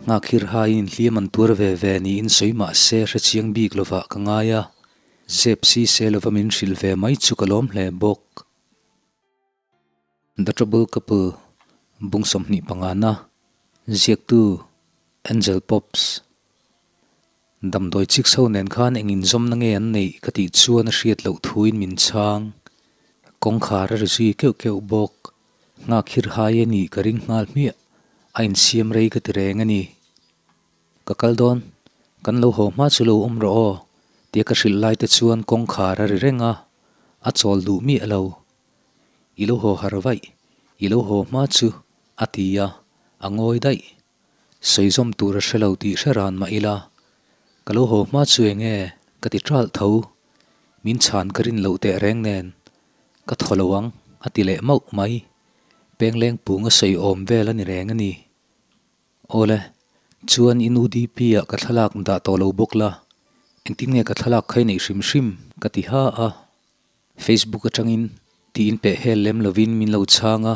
Nghakhir haiin inhliam an tuar ve ve niin sawi mah se hrechiang bik lovah ka ngai a, zep si se lova min hrilh ve mai chu ka lawm hle bawk. The Trouble Couple, Bung 25 na, Ziaktu, Angel Pops. Damdawi chik chho nen khan eng inzawmna nge an neih ka tih chuan a hriat loh thuin min chhang. Kawngkhar a ri zui keuh keuh bawk. Nghakhir hai a nih ka ring nghal hmiah. A insiam rei ka ti reng a ni. Ka kal dawn. Kan lo haw hma chu lo awm rawh aw tia ka hrilh lai te chuan kawngkhar a ri reng a, a chawl duh miah lo. I lo haw har vaih, i lo haw hma chu a ti a, a ngawi daih. Sawi zawm tur a hre lo tih hre ran mah ila, ka lo haw hma chu eng nge ka ti ṭalh tho. Min chhan ka rin loh teh reng nen, ka thaw lo ang a ti leh mauh mai. Pengleng pung a sawi awm vel a ni reng a ni. Awle, chuan in UDP ah ka thlalak dah tawh lo bawk la, engtin nge ka thlalak khai neih hrim hrim ka ti ha a. Facebook atangin tiin peh hel lem lovin min lo chhang a,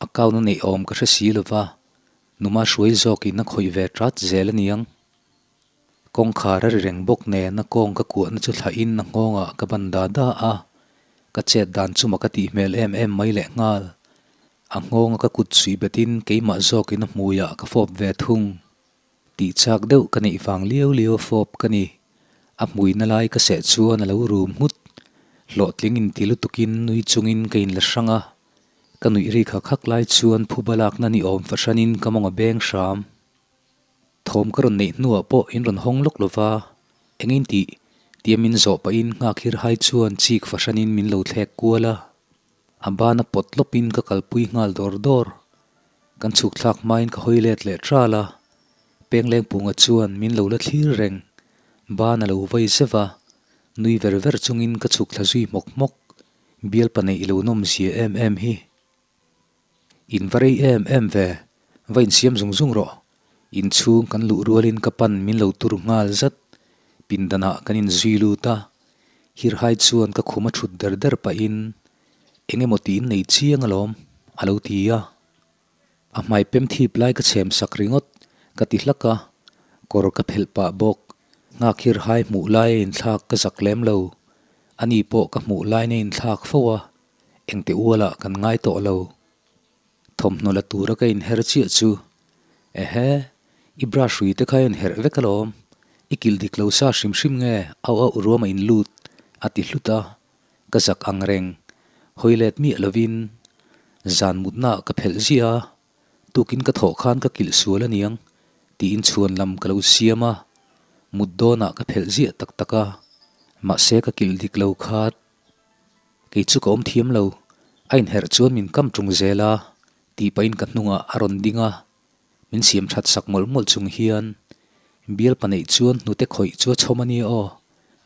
account a neih awm ka hre si lova, numa hruai zawkin a khawih ve tat zel a niang. Kawngkhar a ri reng bawk nen a kawng ka kuahna chu thlahin a nghawngah ka ban da da a, ka chet dan chu mak a tih hmel em em mai leh nghal. A nghawnga ka kut suih betin keimah zawkin a hmuiah ka fawp ve thung. Tih chak deuh ka neih vang liau liau a fawp ka ni. A hmuina lai ka seh chuan a lo rum nghut. Hlawhtling inti lutukin nui chungin ka inla hrang a. Ka nuih ri khak khak lai chuan phuba lakna ni awm fahranin ka mawng a beng hram. Thawm ka rawn neih hnuah pawh in rawn hawng lawk lova, eng in tih? tia min zawh pahin Nghakhir hai chuan chik fahranin min lo thlek kual a. A bana pawt lawpin ka kalpui nghal dawr dawr. Kan chhuk thlak hmain ka hawi let leh ṭal a, Penglengpunga chuan min lo la thlir reng. Ban a lo vai zeuh a, nui ver ver chungin ka chhuk thla zui hmawk hmawk. Bialpa neih lo nawm zia em em hi. In va rei em em ve, va insiam zung zung rawh. Inchhung kan luh rualin ka pan min lo tur nghal zat. Pindanah kan inzui lut a, Hirhai chuan ka khum a thut der der pahin eng emaw tiin nei chiang alawm a lo ti a. A hmai pem thip lai ka chhem sak ringawt ka ti hlak a, kawr ka phelh pah bawk. Nghak Hirhai hmuh lai a inthlak ka zak lem lo. Ani pawh ka hmuh lain a inthlak fo a. Engte ualah kan ngai tawh lo. Thawmhnaw la tura ka inher chiah chu, Ehe, i brush hrui te kha i inherh vek alawm. I kilh dik lo sa hrim hrim nge au auh ruam a inlut, a ti hlut a. Ka zak ang reng. Hawi let miah lovin zan mutnaah ka phelh ziah a, tukin ka thawh khan ka kilh sual aniang tiin chhuan lam ka lo siam a, mut dawnah ka phelh ziah tak tak a, mahse ka kilh dik lo khat. Kei chu ka awm thiam lo, a inherh chuan min kam ṭung zel a, tih pahin ka hnungah a rawn ding a, min siam ṭhat sak mawlh mawlh chung hian bial paneih chuan hnute khawih chu a chhawm a nia aw,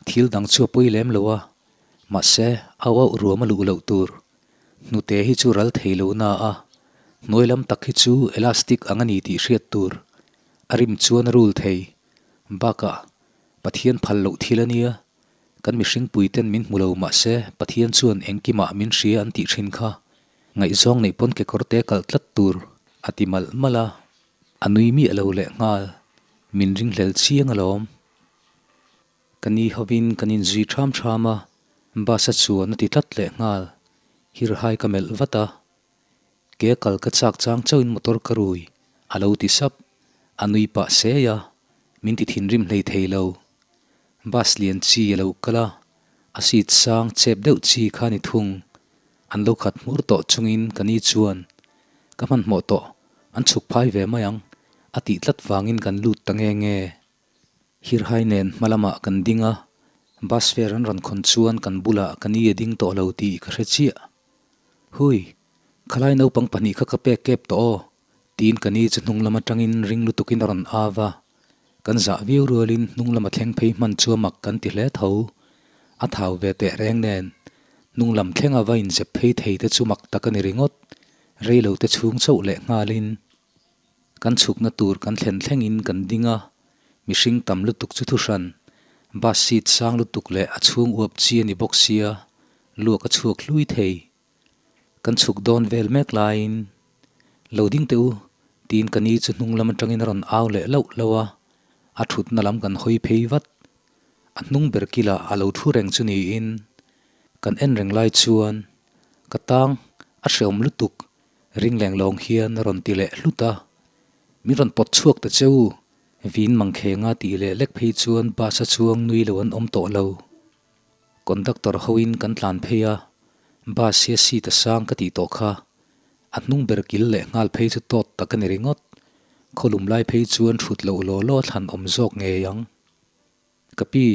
thil dang chu a pawi lem lo a, mahse au auh ruam a luh loh tur. Hnute hi chu ral thei lo na a, hnuai lam tak hi chu elastic ang a ni tih hriat tur, a rim chuan a rul thei. Bakah, Pathian phal loh thil a nia, Kan mihring puiten min hmu lo mahse Pathian chuan engkimah min hria an tih thin kha. Ngaihzawng neih pawn kekawr te kalh tlat tur a ti malh malh a, a nui miah lo leh nghal. Min ringhlel chiang alawm. Ka ni hovin kan inzui ṭham ṭham a, bus a chuan a ti tlat leh nghal. Hirhai ka melh vat a. Ke kal ka chak chang chauhin motor ka rui a lo ti sap. A nui pah sei a, min ti thinrim hlei thei lo. Bus lian chi a lo kal a, a seat sang chep deuh chi kha ni thung. An lo khat hmur tawh chungin ka ni chuan, Ka hmanhmawh tawh, an chhuk phai ve mai ang, a tih tlat vangin kan lut ta nge nge. Hirhai nen hma lamah kan ding a, bus fare an rawn khawn chuan kan bulah ka ni a ding tawh lo tih ka hre chiah. Hui, khalai naupang pahnih kha ka pek kep tawh aw, Tiin ka ni chu hnung lam atangin ring lutukin a rawn av a, kan zah viau rualin hnung lama thleng phei hman chu a mak kan ti hle tho. A thau ve teh reng nen, hnung lam thlenga va inzep phei thei te chu mak tak a ni ringawt, rei lo te chhung chauh leh nghalin. Kan chhukna tur kan thlen thlengin kan ding a, mihring tam lutuk chu thuhran, bus seat sang lutuk leh a chhung uap chi a ni bawk sia, luak a chhuak hlui thei. Kan chhuk dawn vel mek laiin, Lo ding teh u, Tiin ka ni chu hnung lam atangin a rawn au leh lauh lauh a, a thutna lam kan hawi phei vat. A hnung ber kilah a lo thu reng chu niin kan en reng lai chuan ka tang a hreawm lutuk ring leng lawng hian a rawn ti leh hlut a, Min rawn pawt chhuak ta che u, vin mangkhenga tih leh lek phei chuan bus a chuang nui lo an awm tawh lo. Conductor hoin kan tlan phei a, bus hi a seat a sang ka tih tawh kha. A hnung ber kil leh nghal phei chu tawt tak a ni ringawt. Khawlum lai phei chuan thut loh law law thlan awm zawk ngei ang. Ka pi,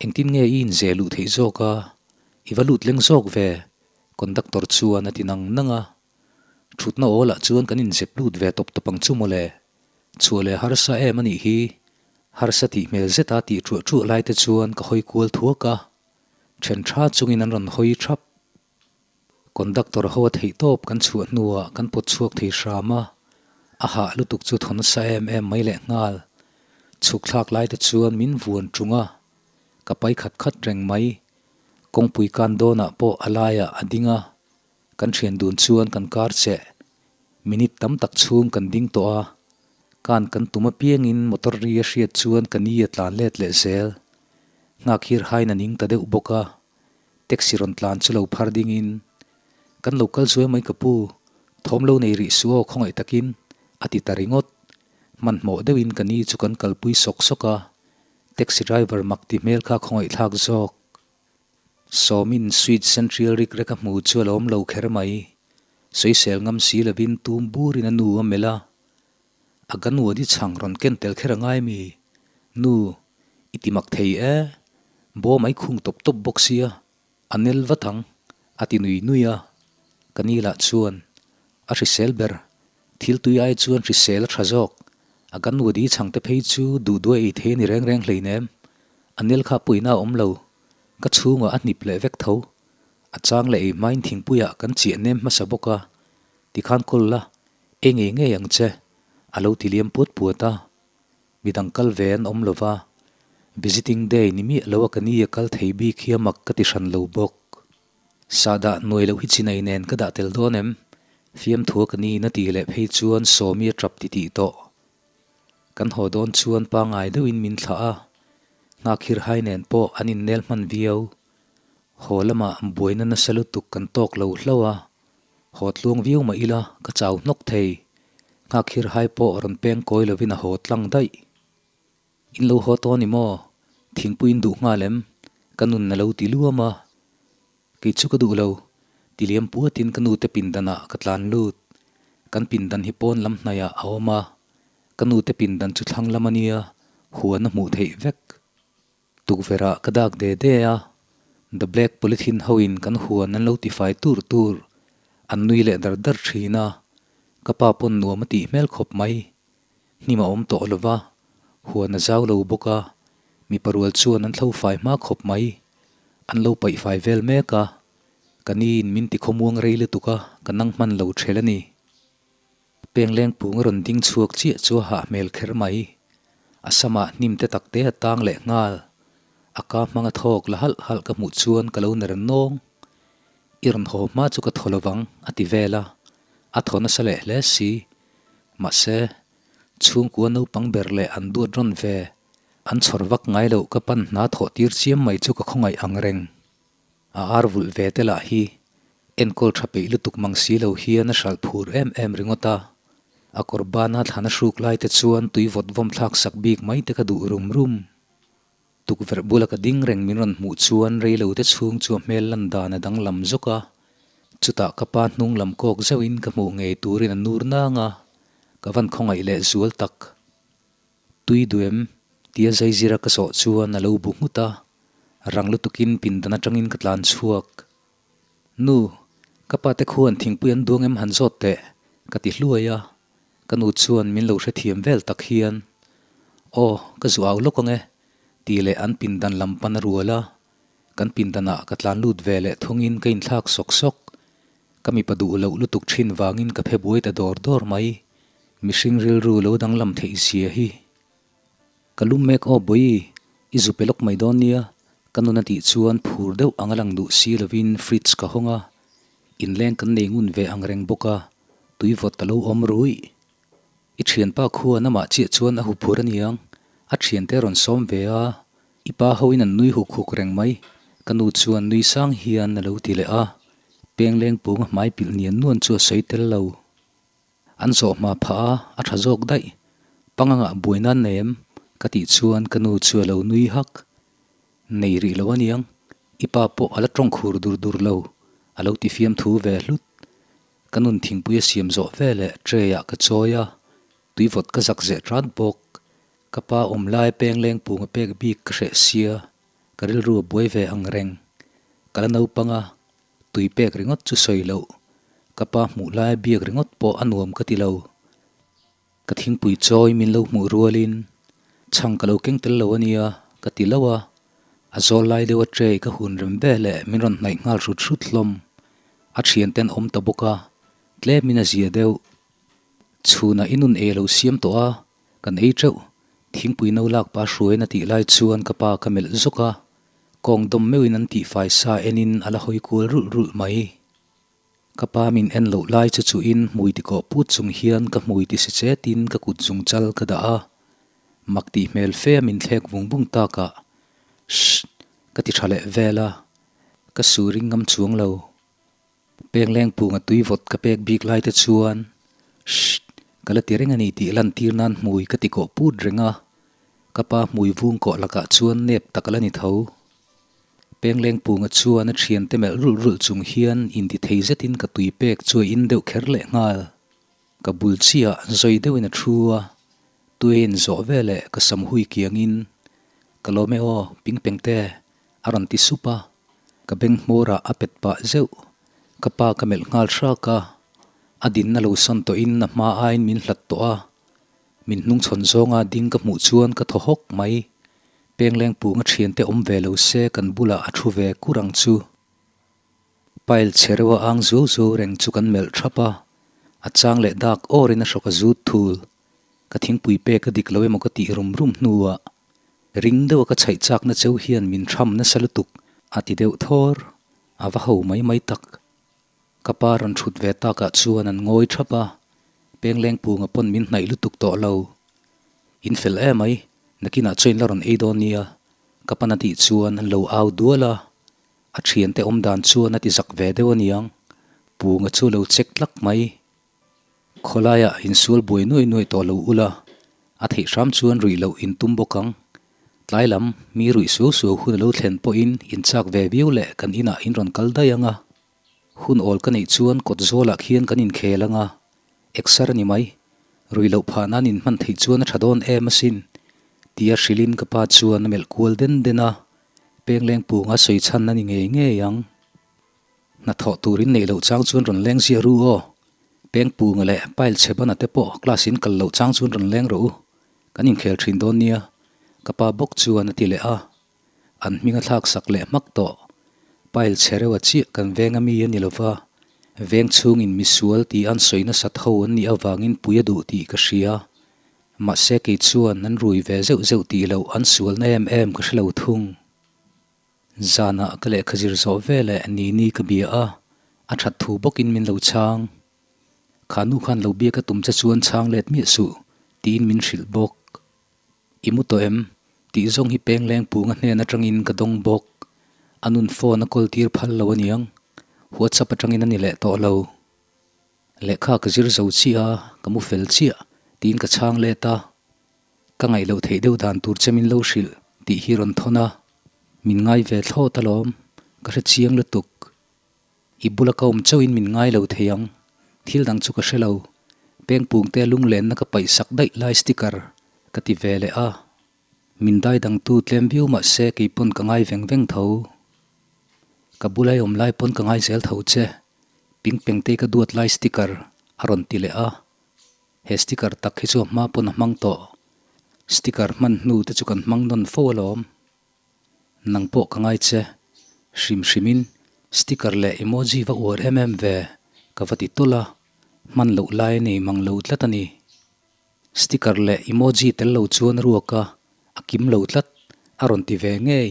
engtin nge i inzeh luh theih zawk a? I va lut leng zawk ve? Conductor chuan a ti nang nang a. Thutna awl ah chuan kan inzep lut ve tawp tawp ang chu mawle. Chhuah leh harsa em a nih hi. Harsa tih hmel zeta tih truah truah lai te chuan ka hawi kual thuak a. Then tha chungin an rawn hawi thap. Conductor ho a theih tawp kan chhuah hnuah kan pawt chhuak thei hram a. A hah lutuk chu thaw nasa em em mai leh nghal. Chhuk thlak lai te chuan min vuan tung a. Ka pai khat khat reng mai. Kawngpui kan dawnah pawh a laiah a ding a. Kan thian dun chuan kan kar che. Minute tam tak chhung kan ding tawh a, kan kan tum apiangin motor ri a hriat chuan ka ni a tlan let leh zel. Nghak hir hain a ning ta deuh bawk a, taxi rawn tlan chu lo phar dingin, Kan lo kal zuai mai ka pu, thawm lo nei rih suh aw khawngaih takin, a ti ta ringawt. Hmanhmawh deuhin ka ni chu kan kalpui sawk sawk a, taxi driver mak ti hmel kha khawngaih thlak zawk. Sawmin sweet centrial rik rek a hmu chu a lawm lo kher mai. Sawisel ngam si lovin tum burin a nu a melh a. A ka nu a ni chhang rawn ken tel kher a ngai mi? Nu, i ti mak thei e. Bawm ai khung tawp tawp bawk sia, a nel vat ang, a ti nui nui a. Ka ni lah chuan, A hrisel ber, thil tui ai chuan hrisel a tha zawk. A ka nu a di chhang te phei chu duh duai ei thei a ni reng reng hleinem. A nel kha puina a awm lo. Ka chhungah a hnip leh vek tho. A chang leh ei hmain thingpuiah kan chiah nem hmasa bawk a, tikhan kawl la, ei ngei ngei ang che, a lo ti liam puat puat a. Midang kal ve an awm lo va, visiting day ni miah lo a ka ni a kal thei bik hi a mak ka ti hran lo bawk. Sahdah nuai loh hi chinai nen ka dah tel dawn em? Fiamthua ka ni in a tih leh phei chuan Sawmi a tap titih tawh. Kan haw dawn chuan pangai deuhin min thlah a, Nghakhirhai nen pawh an innel hman viau. Haw lamah buaina nasa lutuk kan tawk lo hlauh a, haw tluang viau mah ila ka chau hnawk thei. Nghakhirhai pawh rawn peng kawi lovin a haw tlang daih. In lo haw tawh a ni maw? Thingpui in duh nghal em? Ka nun a lo ti luam a. Kei chu ka duh lo. Ti liam puatin ka nute pindanah ka tlan lut. Kan pindan hi pawn lam hnaiah a awm a. Ka nute pindan chu thlang lam a nia, huan a hmuh theih vek. Tukverhah ka dak de de a, The Black Polythene hoin kan huan an lo tifai tur tur. An nui leh dar dar thin a. Ka pa pawn nuam a tih hmel khawp mai. Hnim a awm tawh lo va, huan a zau lo bawk a, mipa rual chuan an thlo fai hma khawp mai. An lo paih fai vel mek a, ka niin min ti khawmuang rei lutuk a, ka nang hman lo ṭhel a ni. Pengleng pung a rawn ding chhuak chiah chu a hah hmel kher mai. A samah hnim te tak te a tang leh nghal. A ka hmang a thawk la halh halh ka hmuh chuan ka lo ner nawng. I rawn haw hma chu ka thaw lovang, a ti vel a. A thaw nasa leh hle si. Mahse, chhungkua naupang ber leh an duat rawn ve. An chhawr vak ngai loh ka pan hna thawh tir chiam mai chu ka khawngaih ang reng. A ar vulh ve te lah hi enkawl tha peih lutuk mang si lo hian a hralh phur em em ringawt a. A kawr bana thlan a hruk lai te chuan tui vawt vawm thlak sak bik mai te ka duh rum rum. Tukverh bula ka ding reng min rawn hmuh chuan reilo te chhung chu a hmel lan dan a danglam zawk a. Chutah ka pa hnung lam kawk zauhin ka hmuh ngei turin a nur nang a, ka van khawngaih leh zual tak. Tui duh em? tia zaizira ka zawh chuan a lo bu nghut a, rang lutukin pindan atangin ka tlan chhuak. Nu, ka pa te khuan thingpui an duang em han zawt teh, ka ti hluai a. Ka nu chuan min lo hrethiam vel tak hian, Aw, ka zu au lawk ang e, tih leh an pindan lam pan a rual a. Kan pindanah ka tlan lut ve leh thungin ka inthlak sawk sawk. Ka mipa duh loh lutuk thin vangin ka phe buai ta dawr dawr mai. Mihring rilru lo danglam theih zia hi. Ka lum mek aw Bawi, i zu pe lawk mai dawn nia, ka nun a tih chuan phur deuh ang a lang duh si lovin fridge ka hawng a, inleng kan nei ngun ve ang reng bawk a, tui vawt a lo awm ruih. I thianpa khuan amah chiah chuan a huphur aniang, a thiante rawn sawm ve a, i pa hoin an nui huk huk reng mai, ka nu chuan nui sang hian a lo ti leh a, pengleng pung a hmai pilh nian nuan chu a sawi tel lo. An zawh hma phah a, a tha zawk daih. Pangangah buai nan nei em? Ka tih chuan ka nu chu a lo nui hak. Nei rih lo aniang, i pa pawh a la tawng khur dur dur lo, a lo ti fiamthu ve hlut. Ka nun thingpui a siam zawh ve leh tray ah ka chawi a, tuivawt ka zak zeh rat bawk. Ka pa awm lai pengleng pung a pek bik ka hreh sia, ka rilru a buai ve ang reng. Ka la naupang a, tui pek ringawt chu sawi loh. Ka pa hmuh lai biak ringawt pawh a nuam ka ti lo. Ka thingpui chawi min lo hmuh rualin chhang ka lo keng tel lo ania ka ti lo a, a zawl lai deuh a tray ka hun rem ve leh min rawn hnaih nghal hrut hrut hlawm. A thiante an awm ta bawk a, tlemin a zia deuh. Chhunah i nun ei a lo siam tawh a, kan ei teuh. Thingpui no lak pa hruaiin a tih lai chuan ka pa ka melh zawk a, kawng dawm meuhin an tihfai sa enin a la hawi kual rulh rulh mai. Ka pa min en loh lai chu chuhin hmui ti kawh put chung hian ka hmui ti si chetin ka kut zung chal ka dah a, mak tih hmel fe a min thlek vung vung takah Shh! ka ti tha leh vel a, ka su ring ngam chuang lo. Pengleng punga tui vawt ka pek bik lai te chuan Shh! ka la ti reng a ni tih lantir nan hmui ka ti kawh put reng a, ka pa hmui vung kawh lakah chuan nep tak a la ni tho. Pengleng punga chuan a thiante melh rulh rulh chung hian inti thei zetin ka tui pek chu a in deuh kher leh nghal. Ka bul chiah zawi deuhin a thu a, tui a inzawh veleh ka sam hui kiangin, Ka lawm e aw, Pingpengte, a rawn ti sup a, ka beng hmawrah a pet pah zeuh. Ka pa ka melh nghal hrak a, a dinna lo sawn tawhin a hma aiin min hlat tawh a, Min hnungchhawn zawnga ding ka hmuh chuan ka thaw hawk mai. Pengleng punga thiante awm ve lo se kan bulah a thu ve kur ang chu. Pile chhe reuha ang zuau zuau reng chu kan melh thap a, a chang leh dak awrin a hrawk a zut thul. Ka thingpui pek a dik lo emaw ka tih rum rum hnuah ring deuha ka chhaih chakna cheu hian min tham nasa lutuk a ti deuh thawr. A va ho mai mai tak. Ka pa rawn thut ve takah chuan an ngawi thap a, Pengleng punga pawn min hnaih lutuk tawh lo. In fel em mai, nakinah chaw in la rawn ei dawn nia, ka pan a tih chuan an lo au dual a, a thiante awm dan chuan a ti zak ve deuh aniang, punga chu lo check tlak mai. Khawlaiah insual buai nuai nuai tawh lo ula, a theih hram chuan ruih loh in tum bawk ang. Tlai lam, mi ruih suau suau hun a lo thlen pawhin in chak ve viau leh kan inah in rawn kal daih ang a. Hun awl ka neih chuan kawt zawlah khian kan inkhel ang a, exer a ni mai. Ruih loh phah nan in hman theih chuan a tha dawn em asin, tia hrilhin ka pa chuan a melh kual den den a, Pengleng punga sawi chhan a ni ngei ngei ang. Hnathawh turin neih loh chang chuan rawn leng ziah ru aw. Pengpunga leh pile chhe bana te pawh class in kal loh chang chuan rawn leng rawh u. Kan inkhel thin dawn nia, ka pa bawk chuan a ti leh a. An hming a thlak sak leh hmak tawh. Pile chhe reuh a chiah kan veng ami a ni lova, veng chhungin misual tih an sawi nasat ho an nih avangin pui a duh tih ka hria. Mahse kei chuan an rui ve zeuh zeuh tih loh an sualna em em ka hre lo thung. Zanah ka lehkha zir zawh veleh Nini ka bia a, a that thu bawkin min lo chhang. Kha nu khan lo biak a tum che chuan chhang let miah suh, tiin min hrilh bawk. I mu tawh em? tih zawng hi Pengleng punga hnen atangin ka dawng bawk. A nun phone a kawl tir phal lo aniang, WhatsApp atangin a ni leh tawh lo. Lehkha ka zir zo chiah a, ka mu fel chiah, tiin ka chhang let a. Ka ngaih loh theih deuh dan tur che min lo hrilh tih hi rawn thawn a, min ngai ve thlawt alawm, ka hre chiang lutuk. I bula ka awm chauhin min ngai lo thei ang, thil dang chu ka hre lo. Pengpungte lunglenna ka paih sak daih lai sticker ka ti ve leh a, min dai dangtu tlem viau mah se kei pawn ka ngai veng veng tho. Ka bula i awm lai pawn ka ngai zel tho che, Pingpengtei ka duat lai sticker a rawn ti leh a. He sticker tak hi chu a hma pawn a hmang tawh. Sticker hman hnu te chu kan hmang nawn fo alawm. Nang pawh ka ngai che. Hrim hrimin sticker leh emoji va uar em em ve ka va ti tawlh a, hman loh lai a nei mang lo tlat a ni. Sticker leh emoji tel lo chuan ruak a, a kim lo tlat a rawn ti ve ngei.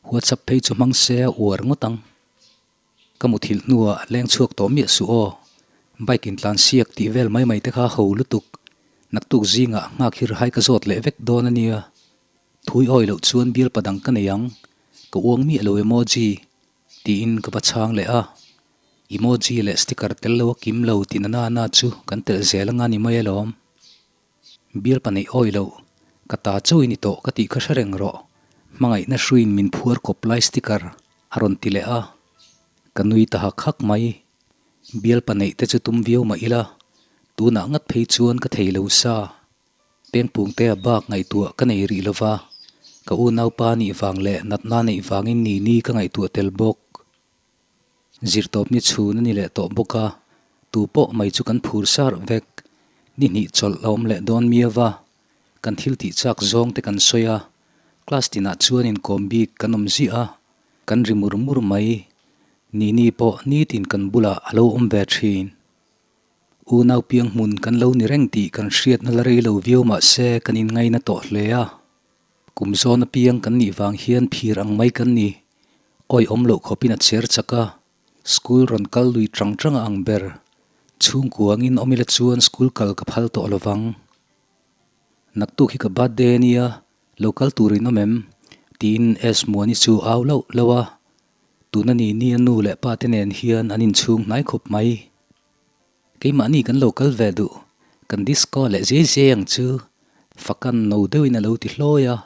WhatsApp phei chu hmang se a uar ngawt ang. Ka muthilh hnuah leng chhuak tawh miah suh aw. Bike in tlan siak tih vel mai mai te kha ho lutuk. Naktuk zingah nghak hir hai ka zawt leh vek dawn a nia. Thui awi loh chuan bial padang ka nei ang, ka uang miah lo emoji tiin ka va chhang leh a. Emoji leh sticker tel lo a kim lo ti na na na chu kan telh zel anga ni mai alawm. Bial pa neih awi loh, ka ta chauh i ni tawh ka tih kha hre reng rawh. Hmangaihna hruiin min phuar kawp lai sticker a rawn ti leh a. Ka nui ta hak hak mai. Bial pa neih te chu tum viau mah ila, tunah ngat phei chuan ka thei lo sa. Pengpungtea bak ngaihtuah ka nei rih lova, ka unaupa nih vang leh natna neih vangin ni ni ka ngaihtuah tel bawk. Zirtawpni chhun a ni leh tawh bawk a, tu pawh mai chu kan phur sar vek. Ni hnih chawlh a awm leh dawn miau a, kan thil tih chak zawng te kan sawi a, class tinah chuan inkawm bik kan awm ziah a, kan ri mur mur mai. Nini pawh nitin kan bulah a lo awm ve thin. Unau piang hmun kan lo ni reng tih kan hriatna la rei lo viau mah se kan inngaina tawh hle a. Kum zawn apiang kan nih vang hian phir ang mai kan ni. Awi awm loh khawpin a cher chak a, school rawn kal lui tang tang a ang ber. Chhungkuangin awm ila chuan school kal ka phal tawh lovang. Naktuk hi ka birthday a nia, lo kal turin awm em? tiin S Muani chu au lauh lauh a. Tuna ni ni a nu leh pa te nen hian an inchhung hnai khawp mai. Keimahni kan lo kal ve duh, kan disco leh zei zei ang chu Fakan no deuhin a lo ti hlawi a,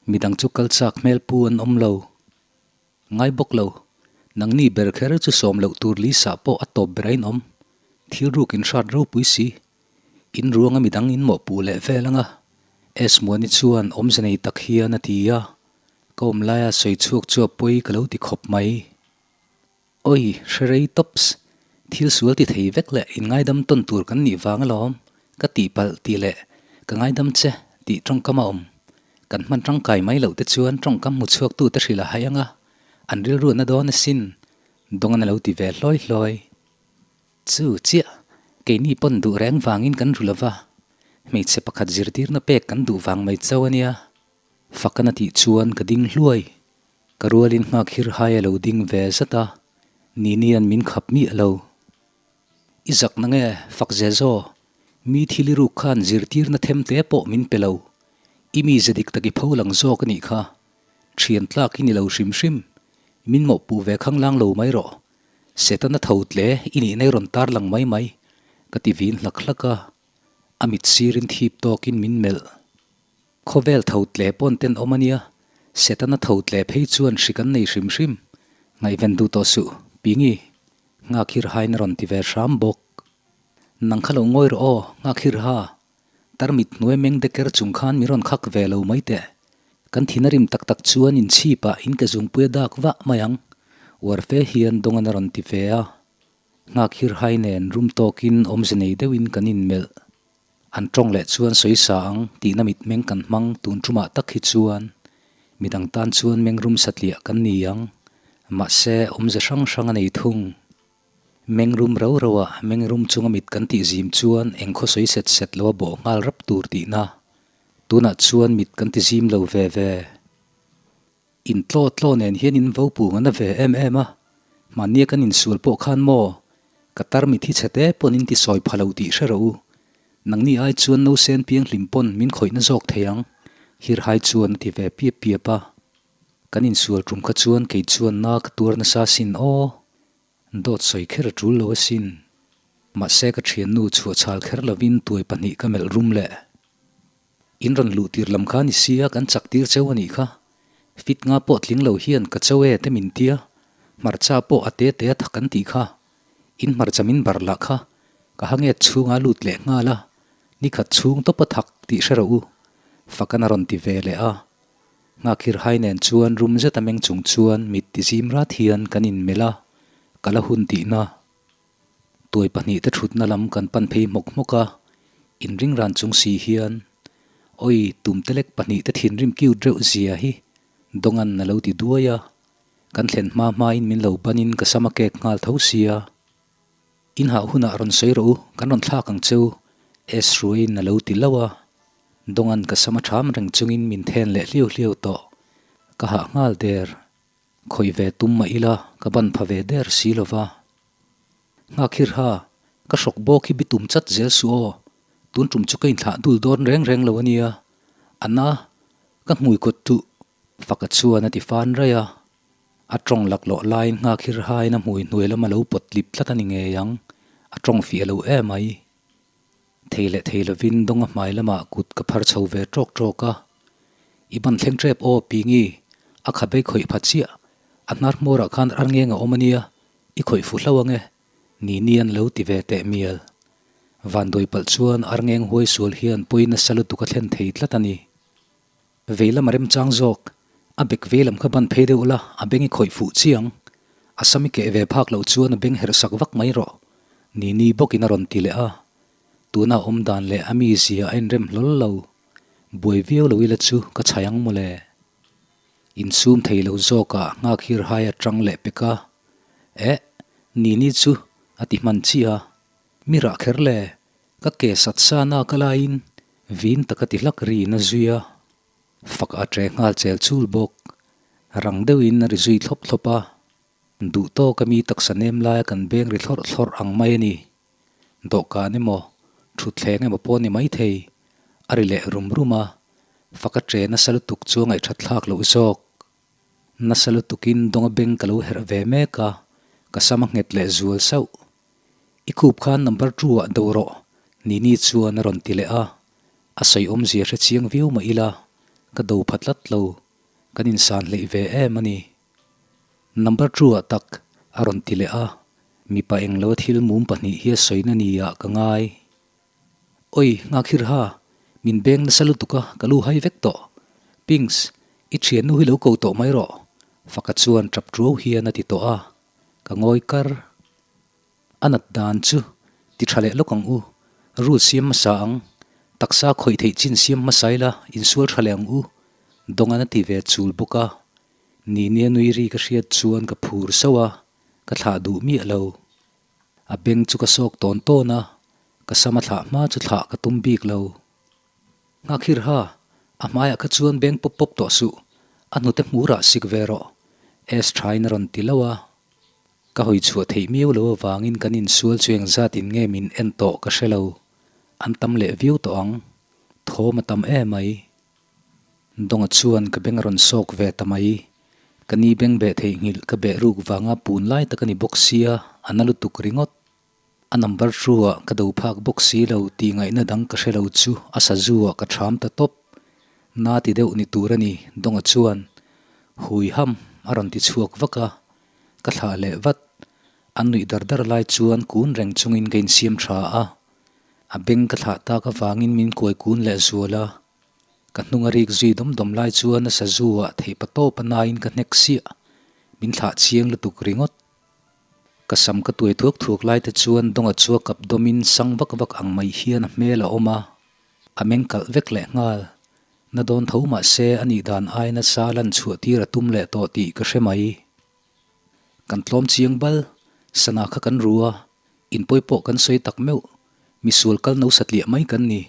midang chu kal chak hmel pu an awm lo. Ngai bawk lo, nangni ber kher chu sawm loh tur Lisa pawh a tawp ber a inawm, thil ruk inhrat ropui si. In ruanga midang in mawhpuh leh vel anga Esmuani chuan awmze nei tak hian a ti a, ka awm laia sawi chhuak chu a pawi ka lo ti khawp mai. Awi, hre rei tops, thil sual ti thei vek leh in ngaidam tawn tur kan nih vang alawm, ka tihpalh tih leh ka ngaidam che tih tawngkam a awm. Kan hman tangkai mai loh te chuan tawngkam hmu chhuak tu te hrilh a hai anga, an rilruatna dawn asin, Dawngan a lo ti ve hlawi hlawi. Chu chiah, keini pawn duh reng vangin kan ru lova, hmeichhe pakhat zirtirna pek kan duh vang mai chauh a nia. Fakana tih chuan ka ding hluai. Ka rualin nghak hir hai a lo ding ve zat a, Ninian min khap miah lo. I zak na nge, fak ze zaw, mi thil i ruk khan zirtirna them te pawh min pe lo. I mi ze dik tak i pho lang zawk a nih kha. Thian tlak i ni lo hrim hrim. Min mawhpuh ve khanglang lo mai rawh. Setana tho tle i nihna i rawn tar lang mai mai, ka ti vin hlak hlak a, a mit sirin thip tawkin min melh. Khawvel tho tle pawn ten awm a nia, Setana tho tle phei chuan hri kan nei hrim hrim. Ngaihven duh tawh suh, Pingi, Nghakhir hain a rawn ti ve hram bawk. Nang kha lo ngawi rawh aw, Nghakhir ha, Tarmit hnuai meng deker chung khan mi rawn khak ve lo mai teh. Kan thin a rim tak tak chuan in chhipah in ke zungpui a dak vah mai ang. Uar fe hian Dawngan a rawn ti ve a. Nghak hir hai nen rum tawkin awmze nei deuhin kan inmelh. An tawng leh chuan sawi sa ang tihna mitmeng kan hmang tun tumah tak hi chuan midang tan chuan meng rum satliah kan ni ang. Mahse awmze hrang hrang a nei thung. Meng rum rau rau a, meng rum chunga mit kan tih zim chuan eng khaw sawi set set lo a bawh nghal rap tur tihna. Tunah chuan mit kan ti zim lo ve ve. In tlaw tlaw nen hian in vo pung a na ve em em a, mahnia kan insual pawh khan maw, ka tar mit hi chhe te pawn in ti sawi pha lo tih hre rawh u. Nangni ai chuan nausen pianghlim pawn min khawihna zawk thei ang, Hirhai chuan a ti ve piap piap a. Kan insual tum kha chuan kei chuan na ka tuar nasa sin aw. Dawt sawi kher a tul lo asin. Mahse ka thiannu chhuah chhal kher lovin tuai pahnih ka melh rum leh. In rawn luh tir lam kha ni sia kan chak tir cheu a nih kha. Fit nga pawh tling lo hian ka chau e te min tia. Hmarcha pawh a te te a thak an tih kha. In hmarcha min bar lah kha. Ka hanget chhunga lut leh nghal a. Nikhat chhung tawp a thak tih hre rawh u. Fakan a rawn ti ve leh a. Nghakhir hai nen chuan rum zet a meng chung chuan mit ti zim rat hian kan inmelh a, ka la hun tihna. Tuai pahnih te thutna lam kan pan phei hmawk hmawk a, inring ran chung si hian, Awi, tum te lek pahnih te thinrim cute reuh zia hi Dawngan a lo ti duai a, kan thlen hma hmain min lo banin ka sam a kek nghal tho sia. In hah hunah rawn sawi rawh u, kan rawn thlak ang che u, S Ruaiin a lo ti lauh a. Dawngan ka sam a ṭham reng chungin min then leh hliau hliau tawh. Ka hah nghal der. Khawih ve tum mah ila, ka ban pha ve der si lo va. Nghakhirha, ka hrawk bawk hi bitum chat zel suh aw. Tun tum chu ka inthlah dul dawn reng reng lo a nia. A na, ka hmui kawt duh. Faka chuan a ti fan raih a. A tawng laklawh laiin nghak hir haiin a hmui hnuai lam a lo pawt tlip tlat a ni ngei ang. A tawng fiah lo em mai. Thei leh thei lovin dawnga hmai lamah kut ka phar chho ve tawk tawk a. I ban thleng tep aw, Pingi, a khabei khawih pha chiah. A hnar hmawrah khan arngeng a awm a nia, i khawih fu hlo ange, Nini an lo ti ve teh mial. Vanduai palh chuan arngeng huai sual hian pawi nasa lutuk a thlen thei tlat a ni. Vei lam a remchang zawk, a bek vei lam kha ban phei deuh la, a beng i khawih fuh chiang. A sam i keh ve phak loh chuan a beng herh sak vak mai rawh, Nini bawkin a rawn ti leh a. Tuna awm dan leh a mizia a inrem hlawl lo. Buai viau lo ila chu ka chhai ang mawle. Insum thei lo zawkah nghak hir hai a tang leh pek a. Eh, Nini chu a ti hman chiah a. Mi rah kher le, ka ke sat sa na ka laiin vin taka ti hlak ri in a zui a. Fak a ṭe nghal chel chul bawk. Rang deuhin a ri zui thlawp thlawp a. Duh tawk a mi taksa nem laia kan beng ri thlawrh thlawrh ang mai a ni. Dawhkan emaw, thutthleng emaw pawh ni maithei, a ri leh rum rum a, faka ṭe nasa lutuk chu a ngaihṭhat thlak loh zawk. Nasa lutukin dawnga beng ka lo herh ve mek a, ka sam a nghet leh zual sauh. I khup khan number two ah do rawh, Nini chuan a rawn ti leh a, a sawi awmzia hre chiang viau mah ila, ka do pha tlat lo, kan insan hleih ve em a ni. Number two ah tak a rawn ti leh a, mipa englo a thil mum pahnih hi a sawina ni ah ka ngai. Oi, Ngakhirha, min beng nasa lutuk a, ka lu hai vek tawh. Pings, i thiannu hi lo ko tawh mai rawh, Faka chuan tap tuau hian a ti tawh a, ka ngawi kar. A nat dan chu ti tha leh lawk ang u, rule siam hmasa ang, taksa khawih theih chin siam hmasa ila insual tha leh ang u, Dawngan a ti ve chul bawk a. Nini a nui ri ka hriat chuan ka phur sauh a, ka thlah duh miah lo. A beng chu ka sawk tawn tawn a, ka sam a thlah hma chu thlah ka tum bik lo. Nghakhirha, a hmaiah kha chuan beng pawp pawp tawh suh, a hnute hmurah sik ve rawh, S thain a rawn ti lo a. Ka hawi chhuah theih miau lo avangin kan insual chu engzat in nge min en tawh ka hre lo. An tam leh viau tawh ang. Thawm a tam emai. Dawnga chuan ka beng a rawn sawk ve ta mai. Ka ni beng beh theihnghilh ka beh ruk vanga pun lai tak a ni bawk sia, a na lutuk ringawt. A number two ah ka do phak bawk si lo tih ngaihna dang ka hre lo chu a sazu ah ka ṭham ta tawp. Na ti deuh ni tur a ni, Dawnga chuan hui ham a rawn ti chhuak vak a, ka thlah leh vat. An nuih dar dar lai chuan kun reng chungin ka insiam ṭha a. A beng ka thlah tak avangin min kuai kun leh zual a. Ka hnung a rik zui dawm dawm lai chuan a sazu ah theih pa tawp a nain ka hnek siah. Min thlah chiang lutuk ringawt. Ka sam ka tuai thuak thuak lai te chuan dawnga chu a kap dawmin sang vak vak ang mai hian a hmel a awm a, a meng kalh vek leh nghal. Na dawn tho mah se a nih dan ai nasa lan chhuah tir a tum leh tawh tih ka hre mai. Kan tlawm chiang bal, sana kha kan ru a, inpawi pawh kan sawi tak meuh, misual kal no satliah mai kan ni.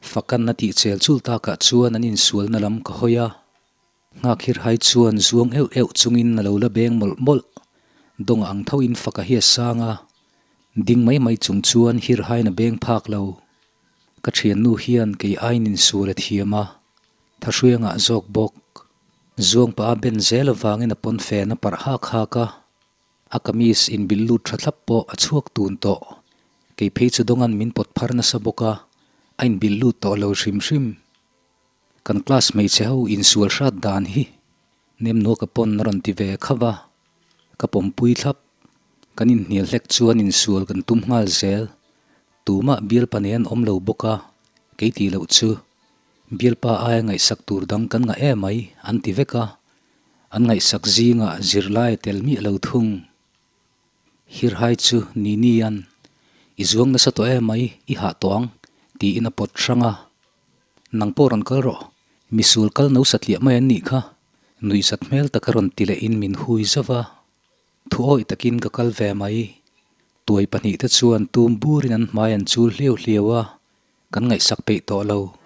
Fakan a tih chel chul takah chuan an insualna lam ka hawi a. Nghakhirhai chuan zuang euh euh chungin a lo la beng mawlh mawlh. Dawnga ang thoin fak a hi a sang a, ding mai mai chung chuan hirhaiin a beng phak lo. Ka thiannu hian kei aiin insual a thiam a, thahruiangah zawk bawk. Zuang pah a ben zel avangin a pawnfen a parh hak hak a, a kamis inbilh lut tha thlap pawh a chhuak tun tawh. Kei phei chu dawnga'n min pawt phar nasa bawk a, a inbilh lut tawh lo hrim hrim. Kan class hmeichhe ho insual hrat dan hi Nemnuaka pawn a rawn ti ve khauh a, ka pawmpui thlap. Kan inhnial hlek chuan insual kan tum nghal zel. Tumah bialpa nei an awm lo bawk a, kei tih loh chu bialpa aia ngaihsak tur dang kan ngah em mai an ti vek a, an ngaihsak zingah zirlai a tel miah lo thung. Hirhai chu Nini-a'n, I zuang nasa tawh em mai, i hah tawh ang, tiin a pawt hrang a. Nang pawh rawn kal rawh, misual kal no satliah mai an nih kha, nuihzat hmel taka rawn ti lehin min hui zauh a. Thu awih takin ka kal ve mai. Tuai pahnihte chuan tum burin an hmai an chul hliau hliau a, kan ngaihsak peih tawh lo.